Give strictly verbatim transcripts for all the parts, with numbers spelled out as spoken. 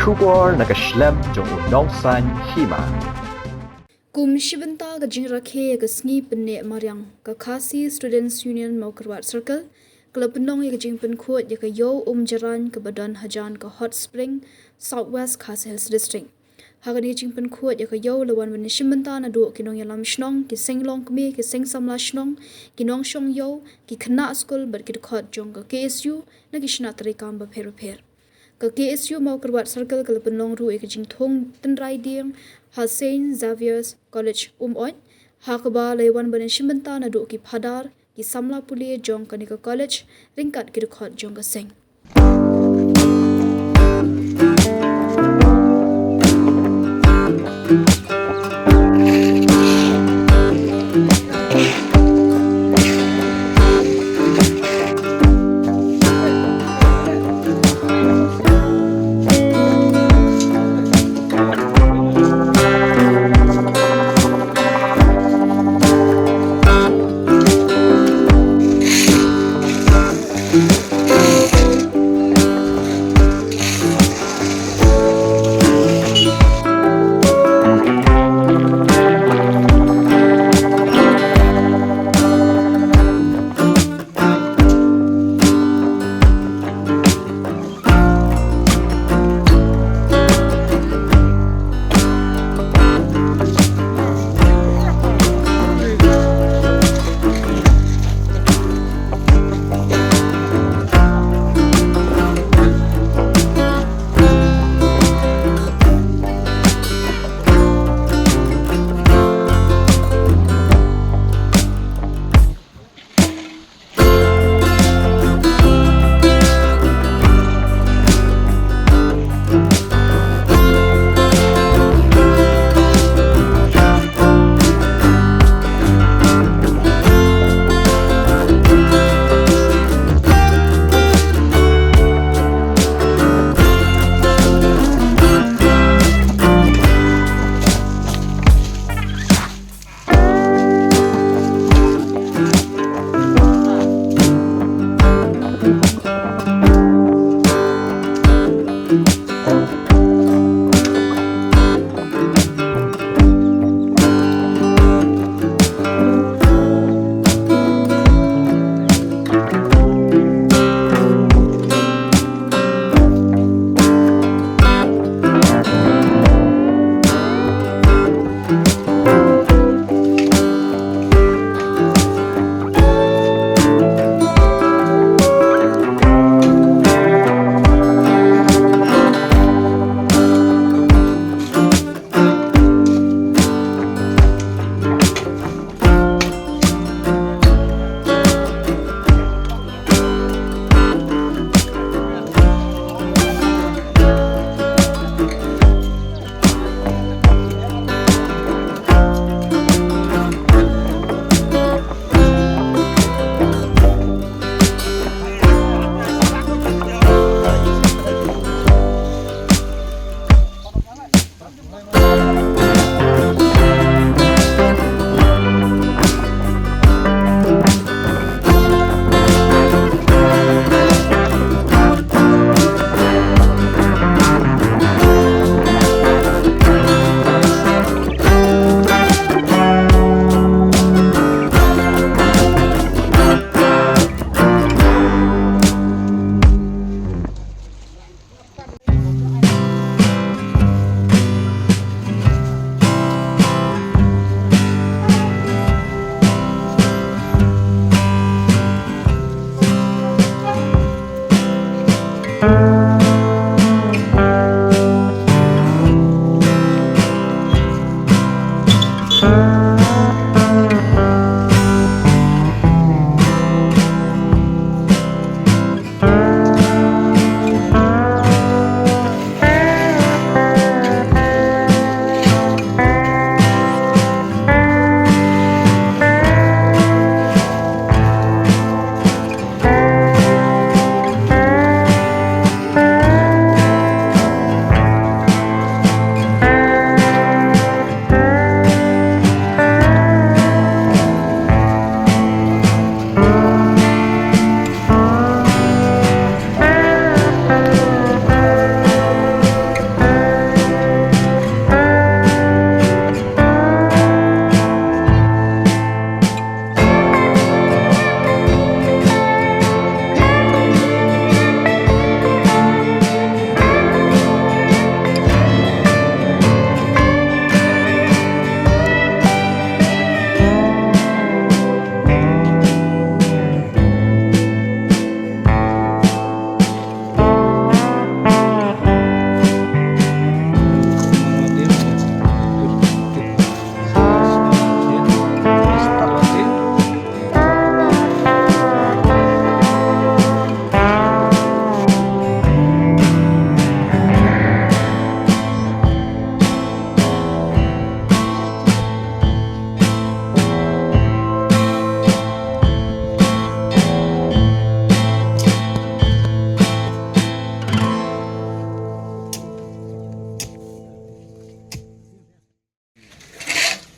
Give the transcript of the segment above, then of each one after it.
Khubor na ka shlem jong u nongsan hima. Kum shi bynta ka jingrakhe ïa ka sngi pynneh mariang, ka Khasi Students Union Mawkyrwat Circle ka la pynlong ïa ka jingpynkhuid ïa ka ïew Umjarain kaba don hajan ka Hot Spring, South West Khasi Hills District. Ha kane ka jingpynkhuid ïa ka ïew la wan ban ïashim bynta naduh ki nongïalam shnong, ki seng longkmie, ki seng samla shnong, ki nongshong ïew, ki khynnah skul bad ki dkhot jong ka K S U na ki shnat treikam bapher bapher. Ka K S U Mawkyrwat Circle ka la pynlong ruh ïa ka jingthung tynrai dieng ha Saint Xavier's College Umoit, ha kaba la ïa wan ban ïashim bynta naduh ki phadar, ki samla pule jong kane ka college ryngkat ki dkhot jong ka seng.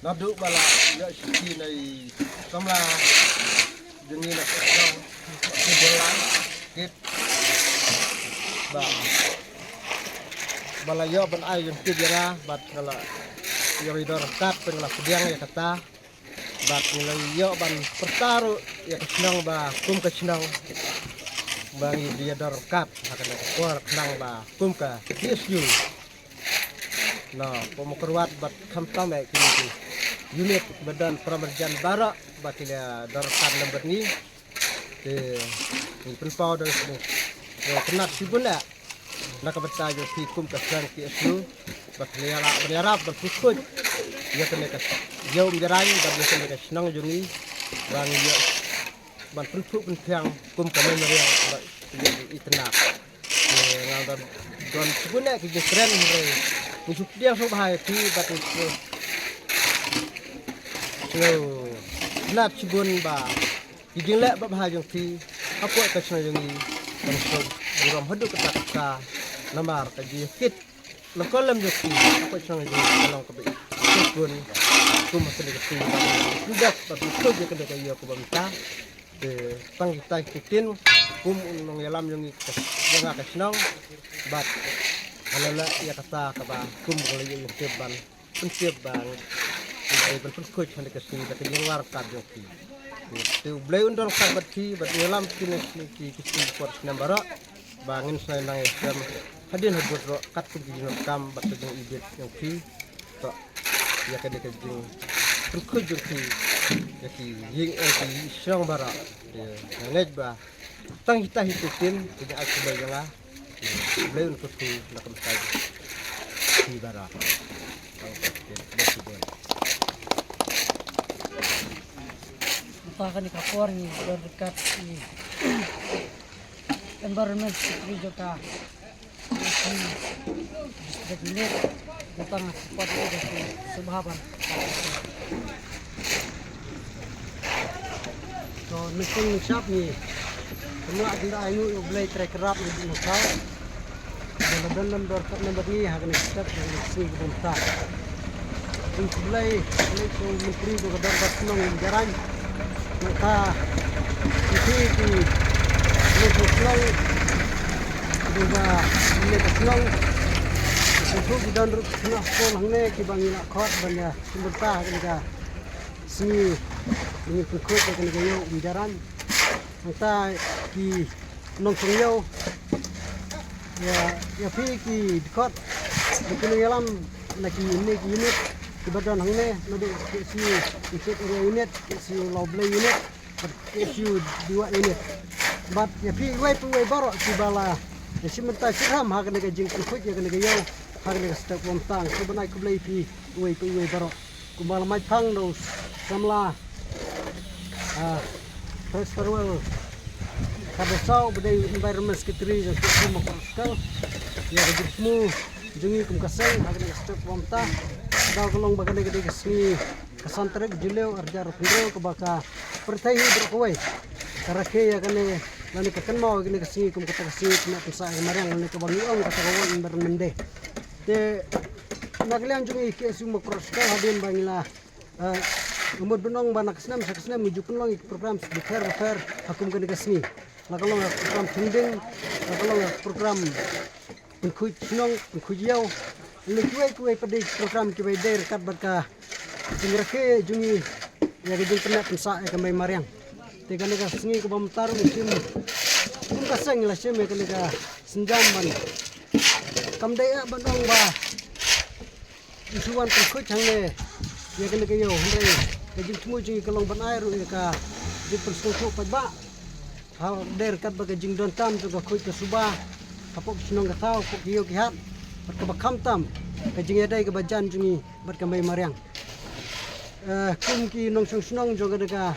Haduh ba la ïoh shithi na i samla jong ngi na ka shnong, ki bulan kit ba, ba la ïoh ban ai jingtip ïa nga bad nga la ïoh i dor kat, nga la pdiang ïa kata bad nga la ïoh ban pyrta ruh ïa ka shnong ba kum ka shnong ba ngi ïa dor kat ha kane ka por khnang ba kum ka P S U. Na, pom kyrwat bad khamtam eh kine ki unit ba don pyrshah marjan baroh ba ki la dor kat lem bad ngi. Te ngi pynpaw da ngi, eh, kynat shibun eh na ka bynta jong phi kum ka shnong P S U ba phi la ïarap ban ïarap ban pynkuit ïa kane ka ïew Umjarain bad ïa kane ka shnong jong ngi ba ngi ïoh ban pynphuh pynphiang kum ka memorial ba ïa i tnat. Te nga don, don shibun eh ki jingkren hynrei ngi shu pdiang sngewbha ïa phi bad ngi shu, shu kynat shibun ba ki jingleh babha jong phi hapoh ka shnong jong ngi ban shu burom haduh katta katta namar ka jingkit longkol lem jong phi hapoh shnong jong ngi ka long kaba i sukun kum ha kane ka sngi ba ngi dak ba phi khuid ïa kane ka ïew kaba mynta. Te tang kita ki ktien kum u nongïalam jong ngi ka, jong nga ka shnong bad nga la leh ïa kata kaba kum ka la ïoh ïa tip ban pyntip ba ngi dei ban pynkhuid ha kane ka sngi da ka jingwar kat jong phi. Te U Blei un don kat bad phi bad ïalam phi na ki, ki, ki sngi por snem baroh ba ngin sa nang ïashem hadien habud ruh kat kum ki jingdonkam bad ka jingibit jong phi. To ïa kane ka jingpynkhuid jong phi ïa ki ïing, ïa ki shnong baroh. Te nga ngeit ba tang kita hi ki ktien ki jingaiei khublei jong nga. Blei un kyrkhu na ka bynta jong phi baroh. Tang kita hi ki ktien, blei shibun. Mynta kane ka por ngi don ryngkat i Environment Secretary jong ka District Unit, mynta nga support ïa ka sngewbha ban. To nyngkong nyngshap ngi kynmaw kynda ai nguh ïa U Blei Trai Kynrad Nongbuh Nongthaw ba la don lem dor kat lem bad ngi ha kane ka step, ha kane ka sngi kaba mynta. Ngi khublei, khublei ïa u Myntri jong ka Dorbar Shnong Umjarain. Nangta ïa phi ki nongshong shnong jong kane ka shnong, ki sngewthuh ki don ruh ki khynnah skul hangne kiba ngi la khot ban ïa shim bynta ha kane ka sngi ba ngin pynkhuid ïa kane ka ïew Umjarain. Nangta ki nongshong ïew, ïa, ïa phi ki dkhot, ïa ki nongïalam na kine ki unit kiba don hangne, naduh K S U Nongshong Area Unit, K S U Lawblei Unit bad K S U Dewa Unit. Bad ïa phi iwei pa iwei baroh kiba la ïa shim bynta shitrhem ha kane ka jingpynkhuid ïa kane ka ïew ha kane ka step ba mynta. Sngewbha ban ai khublei ïa phi iwei pa iwei baroh. Kumba la mait phang da u samla, ah, Pres Farwell Khardasaw ba dei Environment Secretary jong ka Seng Mawkyrwat Circle, ïa ka jingthmu jong ngi kum ka seng ha kane ka step ba mynta. Daw ka long ba kane ka dei ka sngi ka san tarik Jylliew arhajar arphew hynriew kaba ka pyrthei hi baroh kawei ka rakhe ïa kane lane ka kynmaw ïa kane ka sngi kum kata ka sngi kane ka pynsah ïa ka mariang lane kaba ngi ong kata ka World Environment Day. Te na ka liang jong ngi K S U Mawkyrwat Circle hadien ba ngi la, eh, nga mut ban ong ba na ka snem sha ka snem ngi ju pynlong ïa ki program bapher bapher ha kum kane ka sngi. La ka long ïa ka program thung dieng, la ka long ïa ka program pynkhuid shnong, pynkhuid ïew, lane kiwei kiwei pat de ki program kiba ïadei ryngkat bad ka jingrakhe jong ngi ïa ka jingkynmaw pynsah ïa ka mei mariang. Te kane ka sngi kaba mynta ruh ngi shim kum ka seng ngi la shim ïa kane ka sienjam ban, kam dei eh ban ong ba ngi shu wan pynkhuid hangne ïa kane ka ïew, hynrei ka jingthmu jong ngi ka long ban ai ruh ïa ka jingpynsngewthuh paidbah ha, dei ryngkat bad ka jingdonkam jong ka khuid ka suba hapoh ki shnong ka thaw, hapoh ki ïew ki hat, bad kaba khamtam ka jingïadei kaba jan jong ngi bad ka mei mariang. Eh, kum ki nongshong shnong jong kane ka,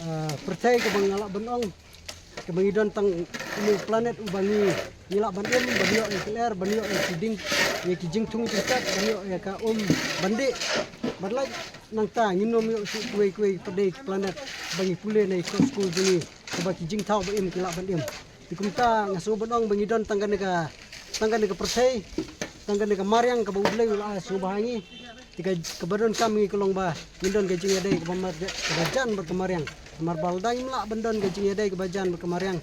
eh, pyrthei kaba nga lah ban ong, kaba ngi don tang une u planet uba ngi, ngi lah ban im, ban ïoh ïa ka lyer, ban ïoh ïa ki ding, ïa ki jingthung jingtep, ban ïoh ïa ka um ban dih. Bad lait nangta ngin ym ïoh shuh kiwei kiwei pat de ki planet ba ngi pule na ki kot skul jong ngi, kaba ki jingthaw ba im ki lah ban im. Te kumta nga sngewbha ban ong ba ngi don tang kane ka, tang kane ka pyrthei, tang kane ka mariang kaba U Blei u la ai sngewbha ha ngi. Te ka, kaba donkam ngi ka long ba ngin don ka jingïadei kaba mar, kaba jan bad ka mariang. Namar ba lada ngim lah ban don ka jingïadei kaba jan bad ka mariang,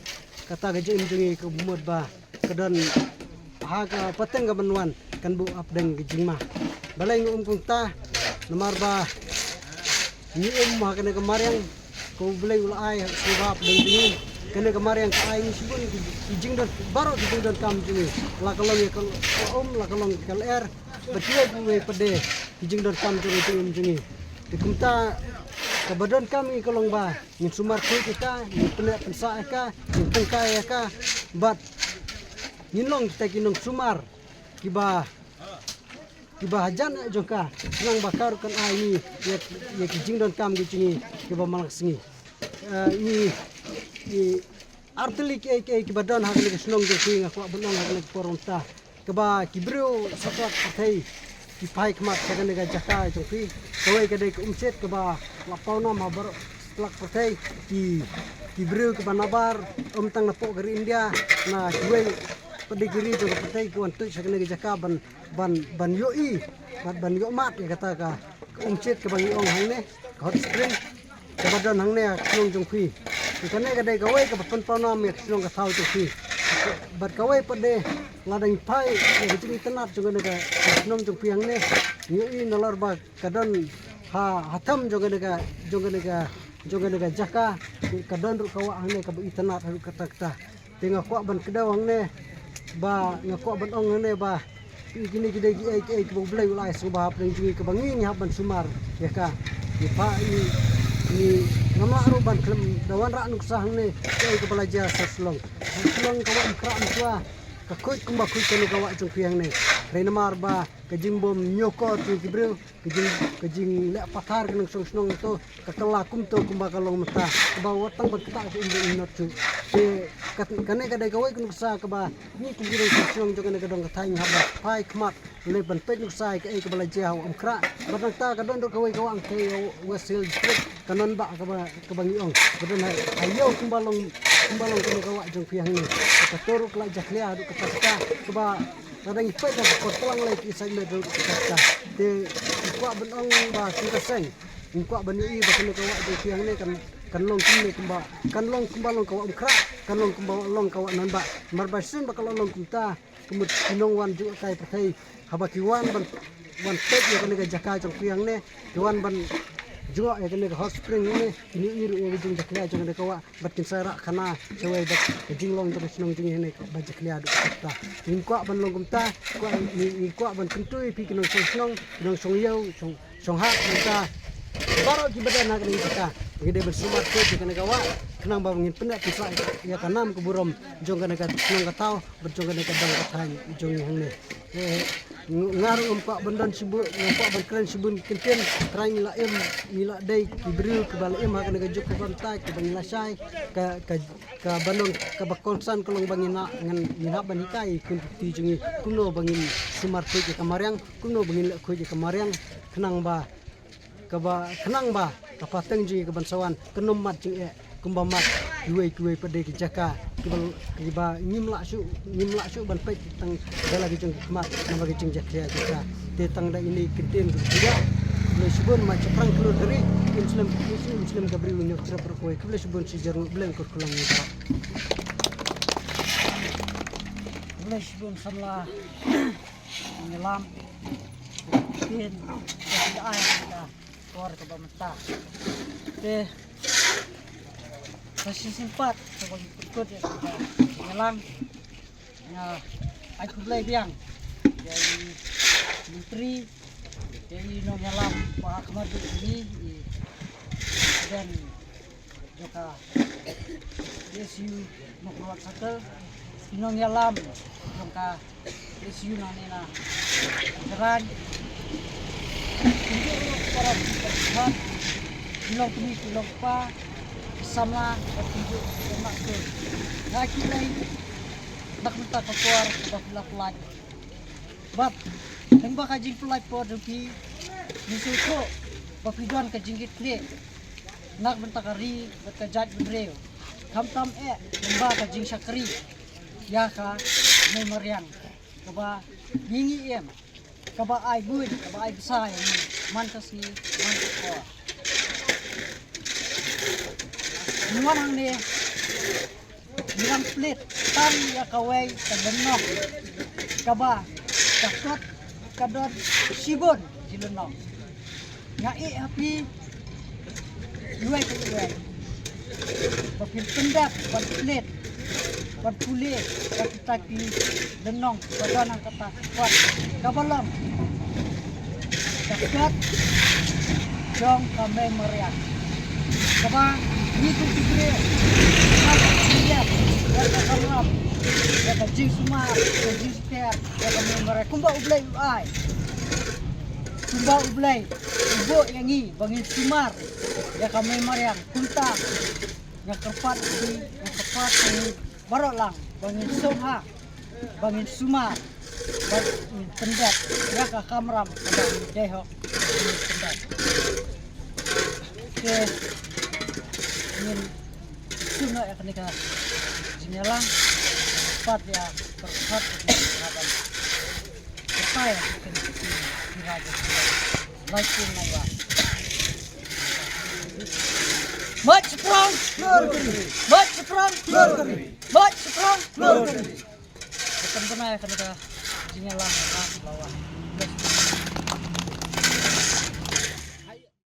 kata ka jingim jong ngi ka mut ba ka don ha ka pateng kaban wan kan buh hapdeng ka jingma. Balei nga ong kumta? Namar ba ngi um ha kane ka mariang kaba U Blei u la ai sngewbha hapdeng jong ngi. Kane ka mariang ka ai ngi shibun ki, ki jingdon, baroh ki jingdonkam jong ngi. La ka long ïa ka um, la ka long ïa ka lyer, bad kiwei kiwei pat de ki jingdonkam jong ngi, jingim jong ngi. Te kumta kaba donkam ngi ka long ba ngin sumar khuid ïa ka, ngin pynneh pynsah ïa ka, ngin tyngkai ïa ka, bad ngin long kita ki nongsumar kiba, kiba hajan eh jong ka, khnang ba ka ruh kan ai ngi ïa, ïa ki jingdonkam ki jong ngi kiba man la ka sngi. Eh, ngi, ngi artylli kiei kiei kiba don ha kane ka shnong jong phi nga kwah ban ong ha kane ka por mynta. Kaba ki briew satlak pyrthei ki phai khmat ha kane ka jaka jong phi. Kawei ka dei ka umshet kaba la pawnam ha baroh satlak pyrthei. Ki, ki briew kiba nabar, ym tang napoh ka ri India, na kiwei pat de ki ri jong ka pyrthei ki wan tuid ha kane ka jaka ban, ban, ban ïohi bad ban ïohmad ïa kata ka, ka umshet kaba ngi ong hangne, ka hot spring, kaba don hangne ha ka shnong jong phi. Te kane ka dei kawei kaba pynpawnam ïa ka shnong ka thaw jong phi. Bad kawei pat de, lada ngi phai ïa ka jingitynnad jong kane ka, ka shnong jong phi hangne, ngi ïohi nalor ba ka don ha, ha them jong kane ka, jong kane ka, jong kane ka jaka, ka don ruh ka wah hangne kaba itynnad haduh katta katta. Te nga kwah ban kdew hangne ba, nga kwah ban ong hangne ba, kine ki dei kiei kiei kiba U Blei u la ai sngewbha hapdeng jong ngi kaba ngi, ngi hap ban sumar ïa ka. Ngi phah, ngi, ngi, ngam lah ruh ban khlem da wanrah nuksa hangne kiei kaba la jia sha Shillong. Sha Shillong ka wah Umkhrah Umswa ka khuid kumba khuid kane ka wah jong phi hangne. Hynrei namar ba ka jingbym ñiewkor jong ki briew, ka jing, ka jingleh pathar ka nongshong shnong to, ka kylla kumto kumba ka long mynta, kaba wat tang ban ktah ka um ba im not shuh. Te ka, kane ka dei kawei ka nuksa kaba ngi kum ki nongshong shnong jong kane ka dong ka thaiñ haba phai khmat leit ban peit nuksa ïa kaei kaba la jia ha Umkhrah. Bad nangta ka don ruh kawei ka wah hangtei ha West Hill District, ka Nanbah kaba, kaba ngi ong. Ka don ha, ha ïew kumba long, kumba long kane ka wah jong phi hangne. Kato ruh ka la jakhlia haduh katta katta, kaba lada ngi peit ha ka por tlang lei ki sait met ruh katta katta. Te ngi kwah ban ong ba kum ka seng, ngi kwah ban ïohi ba kane ka wah jong phi hangne kan, kan long kumne kumba, kan long kumba long ka wah Umkhrah, kan long kumba long ka wah Nanbah. Namar ba shisien ba ka la long kumta, ka mut ki nongwan jngohkai pyrthei haba ki wan ban, wan peit ïa kane ka jaka jong phi hangne, ki wan ban jngoh ïa kane ka hot spring hangne, kin ïohi ruh ïa ka jingjakhlia jong kane ka wah, bad kin sa rah khana shawei bad ka jinglong jong ka shnong jong ngi hangne kaba jakhlia haduh katta. Ngi kwah ban long kumta, kwah, ngi, ngi kwah ban kyntu ïa phi ki nongshong shnong, ki nongshong ïew, shong, shong hat, nangta baroh kiba don ha kane ka jaka. Ngi dei ban sumar khuid ïa kane ka wah khnang ba ngin pynneh pynsah ïa ka nam ka burom jong kane ka shnong ka thaw bad jong kane ka dong ka thaiñ jong ngi hangne. Eh, nga ruh ngam kwah ban don shibun, ngam kwah ban kren shibun ki kyntien, trai ngi la im, ngi la dei ki briew kiba la im ha kane ka juk ka bynta, kiba ngi la shai, ka, ka, kaba long, kaba kongsan ka long ba ngin la, ngin, ngin hap ban hikai ïa ki khun ki kti jong ngi kumno ba ngin sumar khuid ïa ka mariang, kumno ba ngin leh khuid ïa ka mariang, khnang ba, kaba, khnang ba ka pateng jong ngi kaban sa wan kan ym mad jingeh kumba mad kiwei kiwei pat de ki jaka kiba, kiba ngim lah shuh, ngim lah shuh ban peit tang da la ki jong ki khmat namar ki jingjakhlia jaka. Te tang da ine i kyntien ka phi ïa. Khublei shibun, ma shaphrang khlur ka ri, im slem, im slem ka briew, ñiewtrep ruh kawei. Khublei shibun, shi hajar nguh, Blei un kyrkhu lang ïa ngi baroh. Khublei shibun samla. Ngi lam. Tin. Ka ai ka por kaba mynta. Te sa shisien pat sa ba ngi pynkut ïa ka ngi lam. Nga ai khublei biang ïa i Myntri, ïa i nongïalam ba ha khmat jong ngi, i President jong ka K S U Mawkyrwat Circle, i nongïalam jong ka K S U nangne na Jrain. Kumjuh ruh para participant, ki long kmie ki long kpa, ki samla bad kumjuh ki long nongshun. Nga kyrpad na ka bynta ka por kaba phi la pynlait. Bad lyngba ka jingpynlait por jong phi, ngi sngewthuh ba phi don ka jingkitkhlieh na ka bynta ka ri bad ka jaitbynriew. Khamtam eh lyngba ka jingshakri ïa ka mei mariang kaba ngi ngi im. Kaba ai buit, kaba ai bsa ïa ngi man ka sngi, man ka por. Ngi wan hangne, ngi dang plie tang ïa kawei ka lynnong kaba ka kot ka don shibun ki lynnong. Nga ïeh ha phi iwei pa iwei ba phin pyndep ban plie, ban pule ïa kita ki lynnong ba don ha kata ka kot kaba long ka kot jong ka Mei Mariang. Kaba ngi tu ki briew, ka ka plie ïa ka kamram, ïa ka jingsumar, ïa ka jingsheptieng ïa ka Mei Mariang kumba U Blei u ai. Kumba U Blei u buh ïa ngi ba ngin sumar ïa ka Mei Mariang. Kumta nga kyrpad ïa ngi, nga kyrpad ïa ngi baroh lang ba ngin sngewbha, ba ngin sumar, ba ngin pyndep ïa ka kamram kaba ngi dei hok ba ngin pyndep. Te ngin sngewbha ïa kane ka jingïalang, kyrpad ïa, kyrpad ïa kane ka kamram. Mach prang, mach prang, mach prang.